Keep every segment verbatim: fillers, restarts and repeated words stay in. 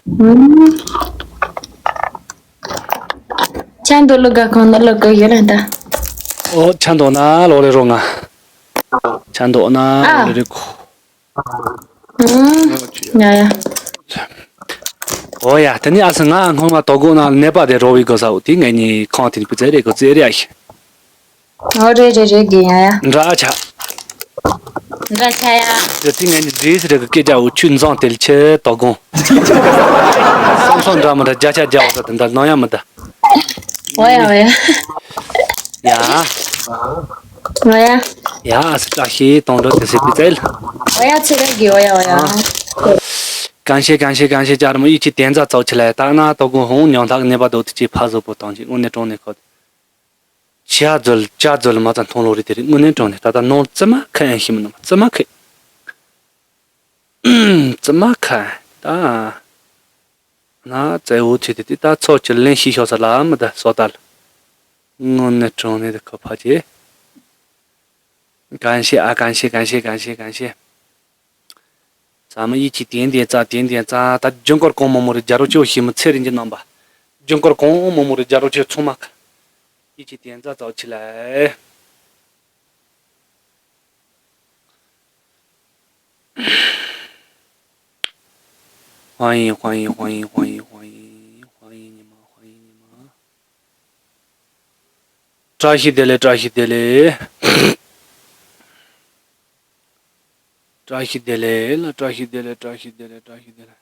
ཆ་འདུག་ལོ་ག་གང་ན་ལོ་ག་ཡོད་ལ་ད། ཨོ་ཆ་འདུག་ན་ལོ་རེ་རོ་ང་། ཆ་འདུག་ན་ཨ། ལོ་རེ་རེ་ཁོ། ཨུམ། ཡ་ཡ། ཨོ་ཡ་དེ་ནི་ཨ་སི་ང་སྔོན་མ་དོ་དགོང་ན་ནད་པ་དེ་རོ་བི་གོ་ས་འུ་དེ་ངས་ནི་ཁང་དེ་ནི་པི་ཙེ་རེ་གོ་ཙེ་རེ་ཨ་ཤི། ཨོ་རེད་རེད་རེད་དགེ་ཡ་ཡ། འདྲ་ཆ། འདྲ་ཆ་ཡ། དེ་དེ་ངས་ནི་རེས་རེ་གི་སྐད་ཆ་འུ་ཆུ་འཛང་དེ་ལ་ཆེ་དོ་དགོང་། སོང་སོང་འདྲ་མི་འདྲ་བརྒྱ་ཆ་བརྒྱ་འོ་ས་དེ་འདྲ་ནང་ཡ་མི་འདྲ། ཨོ་ཡ་ཨོ་ཡ། ཡ། ཨོ་ཡ། ཡ་ཨ་སི་བཀྲ་ཤིས་གཏོང་འགྲོ་དེ་སི་པི་ཙེ་ལ། ཨོ་ཡ་ཚེ་རིང་གི་ཨོ་ཡ་ཨོ་ཡ། ཨ། 感谢感谢感谢家人们一起点赞走起来ད་ན་དོ་དགོང་ཧོང་ཉང་ཐག་ནད་པ་དོ་དེ་ཅི་ཕ་བཟོ་པོ་དང་ཅི་དངོས་གནས་དྲང་གནས་ཁོ། ཅ་ཛོལ་ཅ་ཛོལ་མ་ཙམ་མཐོང་ལོ་རེད་དེ་རེད་དངོས་གནས་དྲང་གནས་ད་ལྟ་ནོར་ཙི་མ་ཁ་ཡང་ཤི་མི་ནོར་ཙི་མ་ཁ། ཙི་མ་ཁ་ད། ན་ཙེ་འུ་ཐི་དེ་དེ་ད་ཚོ་ཅི་ལེན་ཤི་ཤོ་ས་ལ་མི་ད་སོ་ད་ལ། དངོས་གནས་དྲང་གནས་དེ་ཁོ་ཕ་ཅེ། 感谢啊，感谢，感谢，感谢，感谢。咱们一起点点赞，点点赞。ད་ལྗོངས་མཁར་གོང་མོ་མོ་རེ་རྒྱ་རོ་ཅོ་ཤི་མི་ཚེ་རིང་གི་རྣམ་པ། ལྗོངས་མཁར་གོང་མོ་མོ་རེ་རྒྱ་རོ་ཅོ་ཚང་མ། 一起点赞走起来。 欢迎，欢迎，欢迎，欢迎，欢迎，欢迎你们，欢迎你们。 བཀྲ་ཤིས་བདེ་ལེགས། བཀྲ་ཤིས་བདེ་ལེགས། བཀྲ་ཤིས་བདེ་ལེགས་ལ། བཀྲ་ཤིས་བདེ་ལེགས། བཀྲ་ཤིས་བདེ་ལེགས། བཀྲ་ཤིས་བདེ་ལེགས།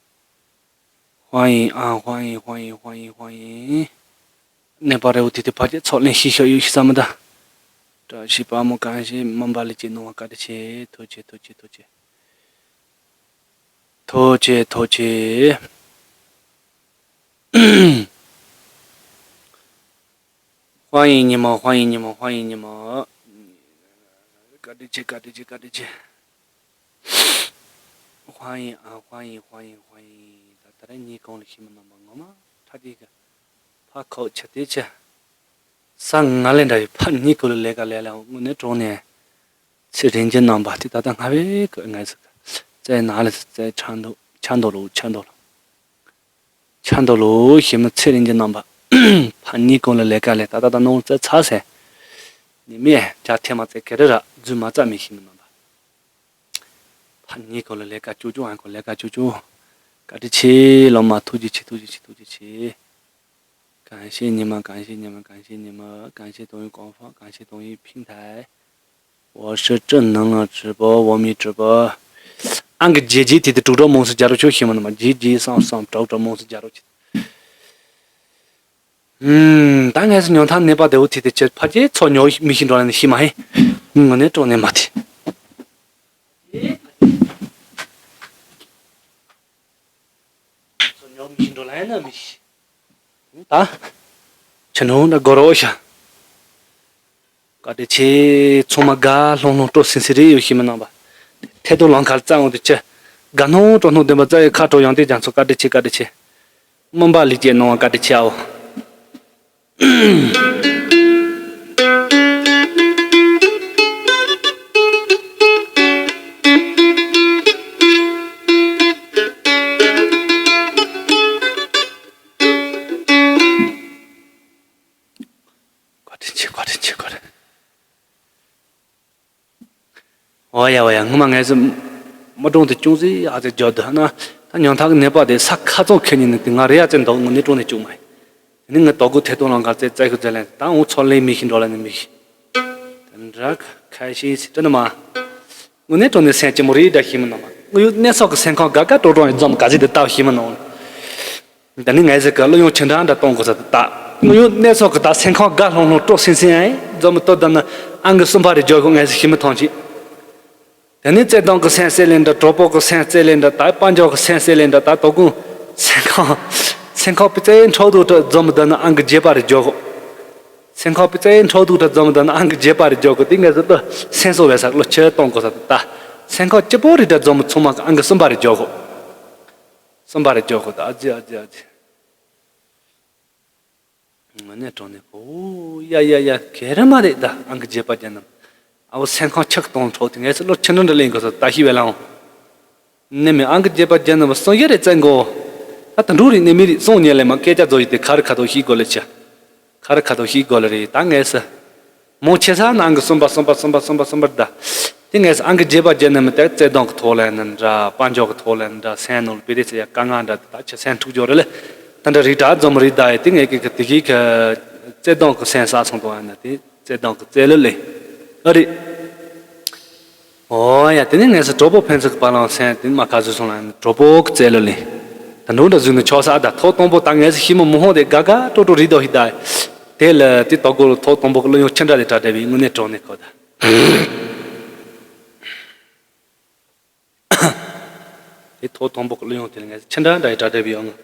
欢迎啊，欢迎，欢迎，欢迎，欢迎。 ནས་པ་རེ་འུ་དེ་དེ་ཕ་ཅེ་ཚོགས་ལེན་ཤི་ཤོ་ཡུ་ཤི་ས་མི་ད། བཀྲ་ཤིས་པ་མོ་གང་ཤེས་མམ་པ་ལི་ཅེ་ནོ་བ་བཀའ་དྲིན་ཆེ། ཐུགས་རྗེ་ཆེ། ཐུགས་རྗེ་ཆེ། ཐུགས་རྗེ་ཆེ། ཐུགས་རྗེ་ཆེ། 欢迎你们，欢迎你们，欢迎你们。 བཀའ་དྲིན་ཆེ། བཀའ་དྲིན་ཆེ། བཀའ་དྲིན་ཆེ། 欢迎啊，欢迎，欢迎，欢迎。 ད་ད་རེས་ཉིན་གང་ལ་ཤི་མི་རྣམ་པ་ངོ་མ་ཁྲ་དེ་གི་ཕ་ཁོག་ཆ་དེ་ཆ། ས་ང་ལས་འདྲ་བའི་ཕ་ཉིད་ཀོ་ལ་ལས་ཀ་ལས་ལ་དངོས་གནས་དྲང་གནས། ཚེ་རིང་གི་རྣམ་པ་དེ་ད་ལྟ་སྔ་བའི་ཀོ་ངལ་ས་ཀ་རྩེ་ན་ལ་རྩེ་ཆ་འདུག་ཆ་འདུག་ལོ་ཆ་འདུག་ལོ། ཆ་འདུག་ལོ་ཞེ་མི་ཚེ་རིང་གི་རྣམ་པ། ཕ་ཉིད་ཀོ་ལ་ལས་ཀ་ལས་ད་ད་ད་ནོར་རྩེ་ཚ་སེ། ནི་མེ་ཇ་ཐེ་མ་རྩེ་གེ་རེ་ར་རྫུན་མ་རྩ་མི་ཞེ་མི་རྣམ་པ། ཕ་ཉིད་ཀོ་ལ་ལས་ཀ་ཅུ་ཅུ་ཨང་ཀོ་ལས་ཀ་ཅུ་ཅུ། བཀའ་དྲིན་ཆེ་ལོ་མ། ཐུགས་རྗེ་ཆེ། ཐུགས་རྗེ་ཆེ། ཐུགས་རྗེ་ཆེ། 感谢你们，感谢你们，感谢你们，感谢抖音官方，感谢抖音平台。我是正能量直播，我们直播。 ཨང་གི་རྗེས་རྗེས་དེ་དེ་དྲུག་གྲོགས་མོང་སུ་རྒྱ་རོ་ཆོས་ཤེས་མ་ནི་མ་རྗེས་རྗེས་སང་སང་དྲུག་གྲོགས་མོང་སུ་རྒྱ་རོ་ཆེ། ཨུམ། ད་ངས་སུ་ཉོན་ཐང་ནད་པ་དེ་འུ་ཐི་དེ་ཆེ་ཕ་ཅེ་ཚོ་ཉོ་མི་ཤི་འགྲོ་ལ་ནི་ཤི་མ་ཧེ། ངོ་ནས་གྲོགས་ནས་མ་ཐི། ཚོ་ཉོ་མི་ཤི་འགྲོ་ལ་ཡ་ན་མི་ཤི། ད། ཆ་ནོ་ན་གོ་རོ་ཤ། བཀའ་དྲིན་ཆེ། ཚང་མ་དགའ་ལྷང་ལྷང་སྤྲོ་སིང་སིང་རེ་ཡོད་ཤི་མི་རྣམ་པ། ཐད་དུ་ལང་ཁར་རྩ་འོང་དུ་ཆེ། དགའ་སྣང་སྤྲོ་སྣང་ལྡན་པ་རྩ་ཡི་ཁ་དྲོ་ཡང་ཏེ་རྒྱ་མཚོ་བཀའ་དྲིན་ཆེ། བཀའ་དྲིན་ཆེ། མོན་པ་ལི་ཅེ་ནང་བ་བཀའ་དྲིན་ཆེའོ། བཀའ་དྲིན་ཆེ། བཀའ་དྲིན་ཆེ། བཀའ་དྲིན། ཨོ་ཡ་ཨོ་ཡ། ངོ་མ་ངས་སུ་མ་གྲོང་དུ་ཅུང་ཟད་ཨ་ཙི་འཇོག་འདུག་ན། ད་ཉང་ཐག་གི་ནད་པ་དེ་ས་ཁ་ཚང་ཁེ་ཉིན་ནི་དེ་ང་རེ་ཡ་ཙེ་འདུག་དངོས་གནས་དྲང་གནས་བཅུག་མ་ཡིན། དེ་ནི་ངའི་དོ་དགོང་ཐད་གཏོང་ལང་ཀར་རྩེ་རྩེ་ཁུ་རྩེ་ལེན་ད་འུ་ཚོ་ལེན་མི་ཤིན་འགྲོ་ལ་ནི་མི་ཤི། དེ་འདྲ་ཁ་ཤས་སི་ཏྲ་ནི་མ། དངོས་གནས་དྲང་གནས་སེམས་ཅི་མོ་རེ་འདྲ་ཤི་མི་ནོ་མ། དངོས་ཡོད་གནས་ཚོགས་ཀྱི་སེམས་ཁམས་དགའ་དགའ་སྤྲོ་སྤྲོ་ཡི་འཛོམས་ག་ཟིག་དེ་ལྟ་ཤི་མི་ནོ། ད་ནི་ངས་ཟེར་གི་གླུ་དབྱངས་ཆེ་འདྲ་འདྲ་གཏོང་དགོས་ས་དེ་ད། དངོས་ཡོད་གནས་ཚུལ་གི་ད་སེམས་ཁམས་དགའ་ལྷང་ལྷང་སྤྲོ་སིང་སིང་ཨེ་འཛོམས་མི་ཏོ་ད་ནི་ཨང་གི་གསུམ་པ་རེ་འཇོག་གི་ངས་ཟེར་ཤི་མི་ཐོང་ཅི། དེ་ནི་བརྩེ་དུང་གི་སེམས་བསྲེ་ལེན་འདྲ་གྲོགས་པོ་གི་སེམས་བསྲེ་ལེན་འདྲ་ད་དཔལ་འབྱོར་གི་སེམས་བསྲེ་ལེན་འདྲ་ད་དོ་དགོང་སེམས་ཁམས་སེམས་ཁམས་པི་ཙེ་འཕྲོ་དུ་འདྲ་འཛོམས་མི་ད་ནི་ཨང་གི་བརྒྱད་པ་རེ་འཇོག་གི། སེམས་ཁམས་པི་ཙེ་འཕྲོ་དུ་འདྲ་འཛོམས་མི་ད་ནི་ཨང་གི་བརྒྱད་པ་རེ་འཇོག་གི་དེ་ངས་ཟེར་ཏོ་སེམས་གསོ་བའི་ས་གླུ་ཆེ་གཏོང་དགོས་ས་དེ་ད། སེམས་ཁམས་སྐྱིད་པོ་རེ་འདྲ་འཛོམས་མི་ཚང་མ་གི་ཨང་གི་གསུམ་པ་རེ་འཇོག་གི། གསུམ་པ་རེ་འཇོག་གི་ད་ཨ་ཙི་ཨ་ཙི་ཨ་ཙི། ངོ་ནས་དྲང་ནས་ཨོ་ཡ་ཡ་ཡ་གེ་རེ་མ་རེད་ད་ཨང་ཀི་བརྒྱད་པ་རྒྱ་ནམ། ཨ་བོ་སེམས་ཁམས་ཆག་གཏོང་འཕྲོག་དེ་ངས་སུ་ལོ་ཆུ་ནུ་འདྲ་ལེན་དགོས་སོ་ད་ཤི་བའི་ལའང་། ནས་མི་ཨང་ཀི་བརྒྱད་པ་རྒྱ་ནམ་སོང་ཡ་རེ་བཙན་གོ། ད་ད་འགྲོ་རིག་ནས་མི་རིག་སོང་ཉལ་ལས་མ་སྐད་ཆ་རྫོགས་ཡི་དེ་ཁ་རི་ཁ་ཐོག་ཤིག་དགོས་ལས་ཆ། ཁ་རི་ཁ་ཐོག་ཤིག་དགོས་ལས་རེད། ད་ངས་ས། མོ་ཆེ་ས་ན་ཨང་གི་གསུམ་པ་གསུམ་པ་གསུམ་པ་གསུམ་པ་གསུམ་པར་ད། དེ་ངས་ས་ཨང་གི་བརྒྱད་པ་བརྒྱད་ནས་མི་དེ་བརྩེ་དུང་གི་ཐོག་ལས་ནི་འདྲ། དཔལ་འབྱོར་གི་ཐོག་ལས་ནི་འདྲ། སེམས་ནོར་པི་རེ་ཚེ་ཡ་དཀའ་ངལ་འདྲ། ད་ཆ་སེམས་འཁྲུག་འཇོག་རེད་ལས། ད་འདྲ་རིག་གྲགས་འཛོམས་རིག་ད་ཡི་དེ་ངས་ཀྱི་དེ་གི་གི་བརྩེ་དུང་གི་སེམས་ས་སོང་དོ་ཡ་ན་དེ། བརྩེ་དུང་གི་བརྩེ་ལོ་ལེ། ཨ་རེད། ཨོ་ཡ། དེ་ནས་ངས་སུ་གྲོགས་པོ་ཕན་ཚུན་གྱི་བར་ལ་སེམས་དེ་མ་ཁ་བཟོས་སོང་ལ། གྲོགས་པོ་གི་བརྩེ་ལོ་ལེ། ད་འགྲོ་འདྲ་བཟོས་ནས་ཆོག་ས། ཨ་ད་ཐོག་དང་པོ་ད་ངས་སུ་ཤི་མོ་མོ་ཧོང་དེ་དགའ་དགའ་སྤྲོ་སྤྲོ་རིག་དོ་ཧི་ད། དེ་ལ་དེ་ཏོ་གོ་ལ་ཐོག་དང་པོ་གི་གླུ་དབྱངས་ཆི་འདྲ་དེ་གྲ་སྒྲིག་བའི་དངོས་གནས་གྲོགས་ནས་ཁོ་ད། དེ་ཐོག་དང་པོ་གི་གླུ་དབྱངས་དེ་ལ་ངས་སུ་ཆི་འདྲ་འདྲ་ཡི་གྲ་སྒྲིག་བའི་ཡོང་ང་།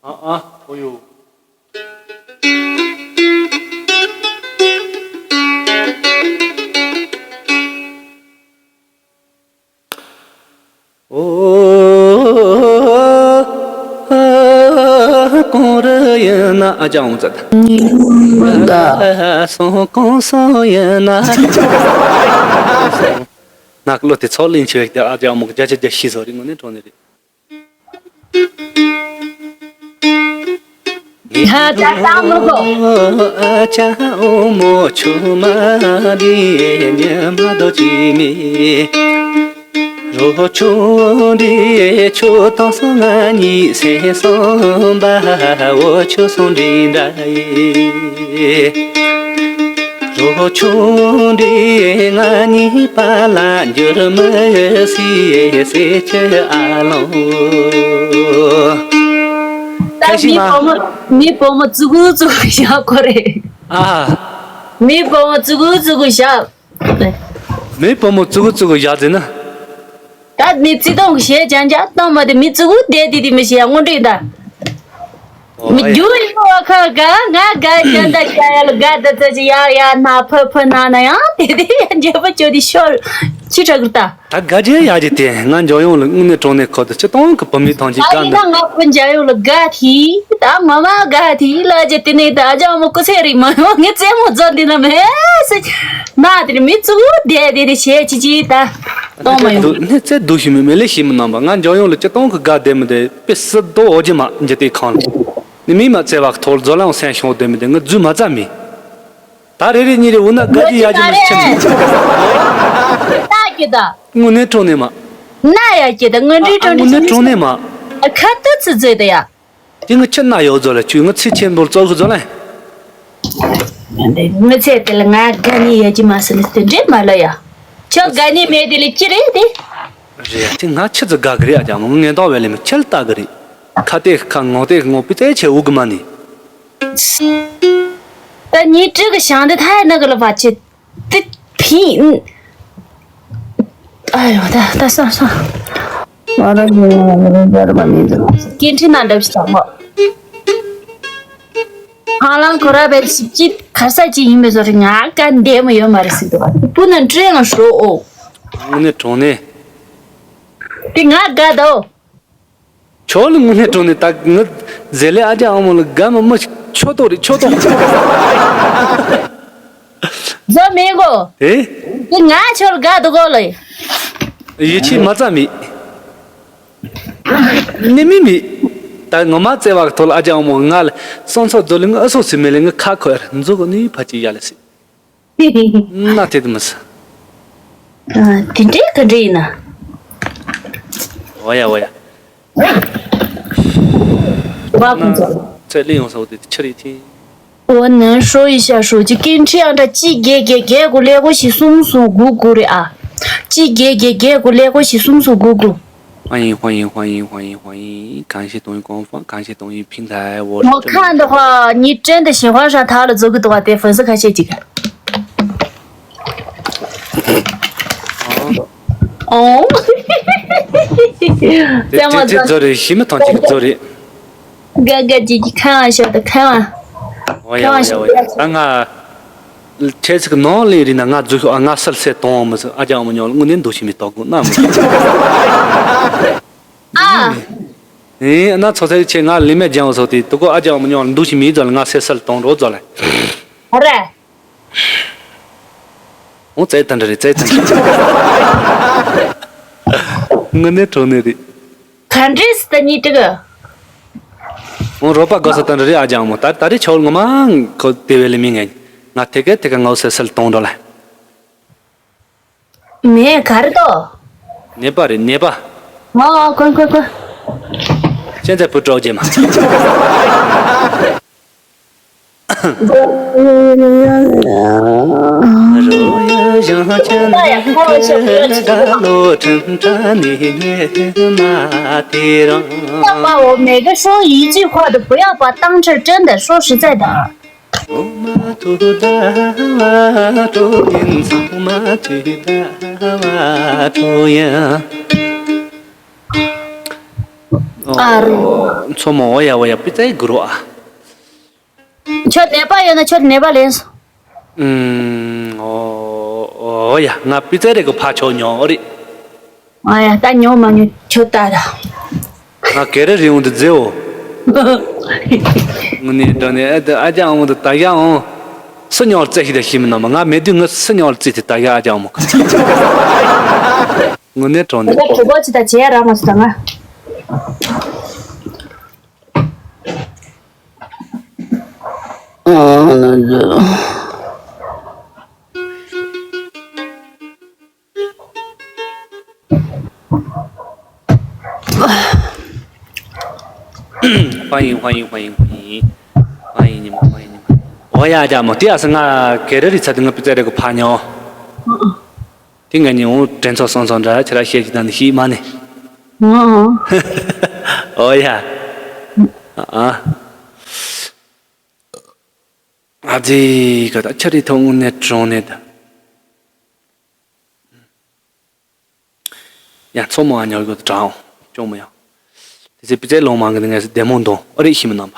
ཨ་ཨ་ཨོ་ཡོ། ཨོ། གོང་རི་ཡིན་ན་ཨ་ཅག་འོང་ཙ་ད། གཉིས་པ། སོང་གོང་སོང་ཡིན་ན། ནག་ལོ་དེ་ཚོགས་ལེན་ཆེ་བའི་ཨ་ཅག་མོ་བརྒྱ་ཆ་བརྒྱ་ཤི་སོ་རི་ངོ་ནས་གྲོང་ནས་རེད། ཧ་ད་ད་མོ་གོ། ཨ་ཅག་འོ་མོ་ཆུ་མ་དེ་ཉི་མ་དོ་ཅི་མི། རོ་ཆུང་འདི་ཆུ་དང་སོང་ང་གཉིས་སེ་སོང་བ་འོ་ཆུ་སོང་འདི་འདྲ་ཡི། རོ་ཆུང་འདི་ང་གཉིས་པ་ལ་འགྱུར་མི་སྲིད་ཟེར་ཆེ་ཨ་ལོང་། ད་ཁ་ཤི་མི་མ། བུ་མོ་མི་བུ་མོ་ཙུ་གུ་ཙུ་གུ་བཞག་གོ་རེད། ཨ། མི་བུ་མོ་ཙུ་གུ་ཙུ་གུ་བཞག་མི་བུ་མོ་ཙུ་གུ་ཙུ་གུ་བཞག་ཟེར་ན། ད་མི་ཚིག་སྟོང་གི་ཞེས་ཅང་ཅང་གཏོང་མ་དེ་མི་ཙུ་གུ་བསྡད་དེ་དེ་མི་ཤེས་ཡ་དངོས་འབྲེལ་ད། ཨོ་མི་ཡ། རྒྱུ་ཡིན་བ་ཁ་ག་ང་ག་ཅན་ད་ཅ་ཡ་ལ་ག་ད་ཙ་ཅི་ཡ་ཡ་ན་ཕ་ཕ་ན་ན་ཡང་དེ་དེ་ཡ་འཇེ་པ་ཅོ་དེ་ཤོར་ཅི་ཁྲ་གི་ད། ད་ག་ཅན་ཡ་ཅི་དེ་ང་འཇོ་ཡོང་ལ་དངོས་གནས་གྲོང་ནས་ཁོ་ད་ཅི་སྟོང་གི་བུ་མི་ཐང་ཅི་ད་ག་ཡིན་ན་ན། ང་ཕ་འཇ་ཡོང་ལ་ག་ཐི་ད་ང་མ་ག་ཐི་ལ་ཅི་དེ་ནས་ད་ཅང་མོ་ཀུ་ཚེ་རིག་མ་ཡོང་ངས་རྩེད་མོ་རྫོགས་འདི་ན་མེད་སི་ན་དེ་ནས་མི་ཙུ་བསྡད་དེ་དེ་བྱས་ཅི་ཅི་ད། གཏོང་མ་ཡོང་། ནི་རྩེ་སྡུག་ཤི་མི་མེ་ལེ་ཤི་མི་རྣམ་པ་ང་འཇོ་ཡོང་ལ་ཅི་སྟོང་གི་དགའ་བདེ་མི་བདེ་པི་སི་རྡོ་འོ་ཇི་མ་འཇི་ཏི་ཁང་ལ་ནི་མི་མ་བཙལ་བ་ཐོར་རྫོ་ལའང་སེམས་ཤོང་བདེ་མི་བདེ་ང་རྫུས་མ་ཙམ་མི། ད་རེ་རེ་གཉིས་རེ་འུ་ན་དགའ་ཇི་ཡ་ཇི་མི་ཆེ་མི། ད་ཀྱི་ད། དངོས་གནས་གྲོང་ནས་མ། ན་ཡ་ཀྱི་ད་དངོས་འབྲེལ་གྲོང་འབྲེལ་དངོས་གནས་གྲོང་ནས་མ། ཁ་ཏི་ཚི་ཛེ་ད་ཡ། དེ་ངི་ཁྱི་ན་ཡོད་ཟོ་ལ་ཁྱོད་ངི་ཚེ་ཆེན་པོར་བཙོག་གི་ཟོ་ལ། མི་ཚེ་དེ་ལ་ང་དགའ་ནི་ཡོད་ཀྱི་མ་སི་ནི་དེ་འདྲས་མ་ལ་ཡ། ཁྱོད་དགའ་ནི་མེད་དེ་ལ་ཅི་རེད་དེ། རེད་དེ་ང་ཁྱི་ཙི་དགའ་གི་རེད་ཨ་ཅག་མོ་ངན་ཐོག་བས་ལེ་མི་ཁྱི་ལ་ལྟ་གི་རེད། ཁ་ཏེ་ཁ་ངོ་ཏེ་ངོ་པི་ཏེ་ཆེ་འུ་གི་མ་ནི། ད་ཉི་ཁྲི་གི་ཞང་དེ་ཐ་ཡ་ན་གི་ལ་བ་ཆེ། ཏི་ཕི། ཨ་ཡོ་ད་ད་སོང་སོང་། ང་རང་གི་ང་རང་རྒྱལ་རབས་མི་འདུག་སྐད་འཕྲིན་ནང་འདྲ་བྱེད་དང་མོ། ཧ་ལང་ཁོ་ར་བེར་ཞིབ་ཅིག་ཁ་ས་ཅིག་ཡིན་པའི་བཟོ་རེད། ང་ག་འདས་མོ་ཡོད་མ་རེད་ཟེར་འདུག་བ་སྤུ་ན་འདྲེ་ང་ཧྲོ་ཨོ། དངོས་གནས་གྲོང་ནས། དེ་ང་དགའ་དོ། ཁྱོད་ལ་དངོས་གནས་དྲང་གནས་ད་ངི་ཟེར་ལེ་ཨ་ཅག་ཨ་མོ་ལ་དགའ་མི་མི་ཆོ་ཏོག་རེད་ཆོ་ཏོག་ཛོ་མེ་གོ། ཨེ། དེ་ང་ཁྱོད་ལ་དགའ་འདུག་གོ་ལེ། ཡིད་ཆེས་མ་རྩ་མེད། ནི་མི་མེད། ད་ངོ་མ་བརྩེ་བ་གི་ཐོག་ལ་ཨ་ཅག་ཨ་མོ་ང་ལ་སོང་ཚོ་རྫོ་ལི་ངི་ཨ་སོ་སི་མེ་ལེ་ངི་ཁ་ཁོ་ཡར་མཛོ་གི་ནི་ཕ་ཅི་ཡ་ལེ་སི། ན་དེ་དུ་མི་ས། ཨ། དེ་འདྲའི་ག་འདྲ་ཡིན་ན། འོ་ཡ་འོ་ཡ། བ་ཁོང་ཚོ། ཚད་ལས་ཡོང་ས་འོ་དེ་ཆི་རེད་དེ། འོ་ནི་ཧྲོ་ཡི་ཤ་ཧྲོ་ཅི་ཀིན་ཁྲི་ཨ་འདྲ་གཅིག་བརྒྱད་བརྒྱད་བརྒྱད་དགུ་ཀླད་ཀོར་བཞི་གསུམ་གསུམ་དགུ་དགུ་རེད་ཨ། གཅིག་བརྒྱད་བརྒྱད་བརྒྱད་དགུ་ཀླད་ཀོར་བཞི་གསུམ་གསུམ་དགུ་དགུ། 欢迎欢迎欢迎欢迎欢迎，感谢抖音官方，感谢抖音平台，我我看的话，你真的喜欢上他了，做个的话，得粉丝开谢几个。哦，这这这做的什么东西做的？哥哥姐姐看玩笑的，开玩，我呀我呀我呀，啊。 ཁྱེད་ཚོ་གི་ནང་ལས་རིག་ན་ང་རྫུ་ཤོག་ཨ་ང་སལ་སེ་གཏོང་མི་ཚོ་ཨ་ཅག་མོ་ཉོག་ལ་དངོས་གནས་འདུ་ཤེས་མི་རྟོག་དགོས་ན་མི། ཨ་ ཨེ་ན་ཚོ་ཚེ་ཆེ་ང་ལི་མེ་ལྗང་སོ་ཏི་དུ་གོ་ཨ་ལྗང་མི་ཉོ་འདུག་ཤི་མི་ཛོ་ལ་ང་སེ་སལ་གཏོང་རོགས་ཛོ་ལ། ཨོ་རེད། ཨོ་ཙེ་ཏན་རེད་ཙེ་ཏན་རེད། ངུ་ནེ་གྲོ་ནེ་རེད། ག་འདྲས་སི་ད་ཉིད་དྲུག་ཨོ་རོ་པ་གོ་ས་ཏན་རེད་ཨ་ལྗང་མོ་ད་ད་རེད་ཆོ་ངོ་མ་ཁོ་དེ་བས་ལི་མི་ངན་ང་དེ་ག་དེ་ག་ངའོ་སེ་སལ་གཏོང་རོགས་ལ། མེད་ག་རེ་ཏོ། ནེ་པ་རེད་ནེ་པ། ཨོ་ཨོ་ཀོན་ཀོན་ཀོན། ཅན་ཙེ་བུ་ཀྲོག་ཇེ་མ།爸爸，我每个说一句话都不要把当成真的，说实在的。 ཨ་རོ། མཚོ་མོ་འོ་ཡ་འོ་ཡ་པི་ཙའི་གུ་རུ་ཨ། ཁྱོད་ནད་པ་ཡོད་ན་ཁྱོད་ནད་པ་ལེན་སོང་། ཨུམ། འོ་འོ་ཡ་ང་པི་ཙའི་རེ་གུ་ཕ་ཆོ་ཉོ་འོ་རེད། ཨ་ཡ་ད་ཉོ་མ་ཉོ་ཁྱོད་ད་ད། ང་གེ་རེ་རི་འོང་དུ་རྫེའོ། ངུ་ནི་འགྲོ་ནི་ཨ་ད་ཨ་ཅག་འོང་དུ་ད་ཡ་འོང་། སུ་ཉོ་རྩེ་ཞིག་ད་ཤི་མི་ནམ་ང་མེད་དུས་ངུ་སུ་ཉོ་རྩེ་དེ་ད་ཡ་ཨ་ཅག་འོང་། ངུ་ནི་གྲོང་ནི། ད་གྲུ་པོ་ཅི་ད་བྱེད་ཡ་ར་མ་སུ་ད་ང་། ཨ་ན་ཇོ། 欢迎欢迎欢迎欢迎欢迎你们欢迎你们。 འོ་ཡ་རྒྱ་མོ་དེ་ཨ་སི་ང་གེ་རེ་རི་ཚ་དེ་ང་པི་ཙེ་རེ་གི་ཕ་ཉོ། དེ་ང་ཉི་འོ་དྲན་ཚོ་སོང་ཚོ་འདྲ་ཁྱེད་ར་བཤད་ཀྱི་དང་ནི་ཤི་མ་ནི། འོ་ཡ། ཨ་ཨ་ཙི་ག་ད་ཁྱེད་རི་ཐོང་ངུ་ནས་གྲོང་ནས་ད། ཡང་མཚོ་མོ་ཨ་ཉོ་གི་དྲའོ་ཅོ་མོ་ཡང་། དེ་ཚེ་པི་ཙེ་ལོང་མང་གི་ངས་བདེ་མོ་འདོང་ཨ་རེ་ཤི་མི་ནམ་པ།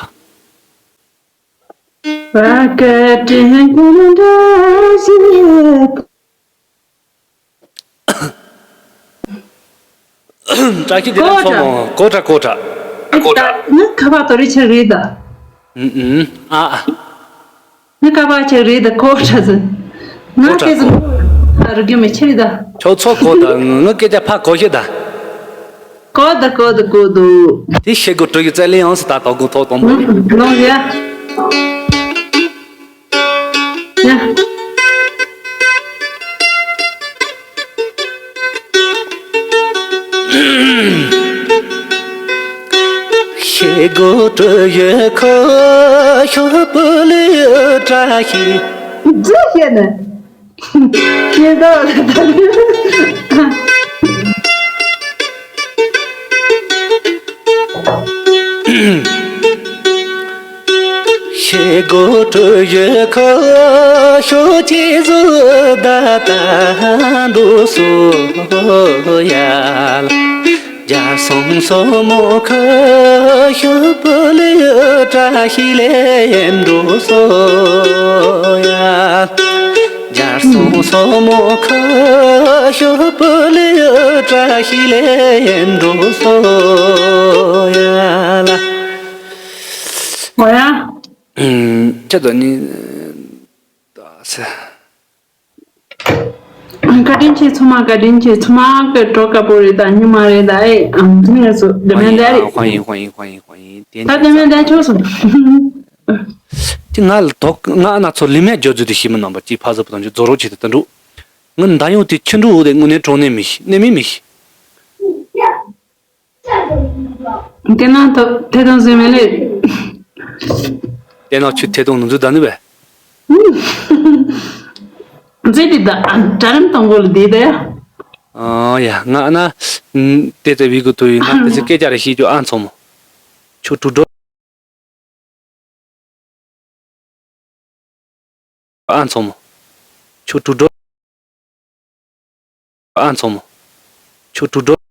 བཀའ་དྲིན་ཀུན་འདྲ་ཞིག་བཀྲ་ཤིས་བདེ་ལེགས་མཚོ་མོ་ཀོ་ཁྲ་ཀོ་ཁྲ། ཀོ་ཁྲ། ནི་ཁ་པར་དོ་རི་ཆེ་རེད་ད། ཨུ་ཨུ་ཨ་ཨ། ནི་ཁ་པར་ཆེ་རེད་ད་ཀོ་ཁྲ་ཟེར། ང་ཀོ་ཁྲ་སྐད་ཟེར་ཀོ་ཁྲ། རུ་རྒྱུ་མི་ཆེ་རེད་ད། ཁྱོད་ཚོ་ཀོ་ད་ང་སྐད་ཆ་ཕ་ཀོ་ཤེས་ད། ཀོ་ད་ཀོ་ད་ཀོ་ད། དེ་ཤེས་དགོས་གྲོས་ཀྱི་རྩལ་ལེན་ཡང་སི་ད་དོ་དགོས་ཐོག་དང་པོ་རེད། ལོང་ཡ། ཡ། ཤེས་དགོས་གྲོས་ཡོད་ཁོ་ཤོ་པུ་ལི་བཀྲ་ཤིས། འདི་ཤེས་ནས། ཤེས་དགོས་ལ་ད། ཤེས་དགོས་གྲོས་ཡོད་ཁོ་ཤོ་ཅི་ཟུ་ད་ད་འདུག་སོ་ཡ། རྒྱ་སོང་སོ་མོ་ཁོ་ཤོ་པུ་ལི་བཀྲ་ཤིས་ལེ་འགྲོ་སོ་ཡ། རྒྱ་སོང་སོ་མོ་ཁོ་ཤོ་པུ་ལི་བཀྲ་ཤིས་ལེ་འགྲོ་སོ་ཡ་ལ། ཨོ་ཡ། ཨུམ། ཁྱེད་ཚོ་ནི། ད་ས། བཀའ་དྲིན་ཆེ་ཚང་མ། བཀའ་དྲིན་ཆེ་ཚང་མ། གི་གྲོགས་དཀར་པོ་རེད་ད། སྨྱོན་མ་རེད་ད། ཨེ་ཨམ་ཚང་ཡ་སོ་དེ་མེད་ད་རེད།欢迎欢迎欢迎欢迎欢迎。 ད་དེ་མེད་ད་ཆོག་སོང་། དེ་ང་ལ་དོག་ང་ན་ཚོ་ལི་མེད་འཇོ་རྫུ་དེ་ཤི་མི་ནམ་པ་ཅི་ཕ་ཟ་པོ་དང་ཅི་རྫོ་རོ་ཆེ་དེ་ད་འགྲོ། ང་ད་ཡོང་དེ་ཁྱི་འགྲོ་འོ་དེ་དངོས་གནས་གྲོང་ནས་མི་ཤི་ནས་མི་མི་ཤི། དེ་ན་ད་ཐེ་དང་ཟེར་མེད་ལེ། དེ་ན་ཆུ་ཐེ་དང་ནུ་ཟུ་ད་ནི་བས། ཟེར་དེ་ད་གྲ་རིམ་དང་པོ་ལ་དེ་ད་ཡ། ཨ་ཡ་ང་ན་དེ་ཚེ་བི་གུ་ཏུ་ཡི་ང་དེ་ཚེ་སྐད་ཆ་རེ་ཤེས་རྒྱུ་ཨ་མཚོ་མོ། ཆུ་དྲུག་སྒྲོ། ཨ་མཚོ་མོ། ཆུ་དྲུག་སྒྲོ། ཨ་མཚོ་མོ། ཆུ་དྲུག་སྒྲོ།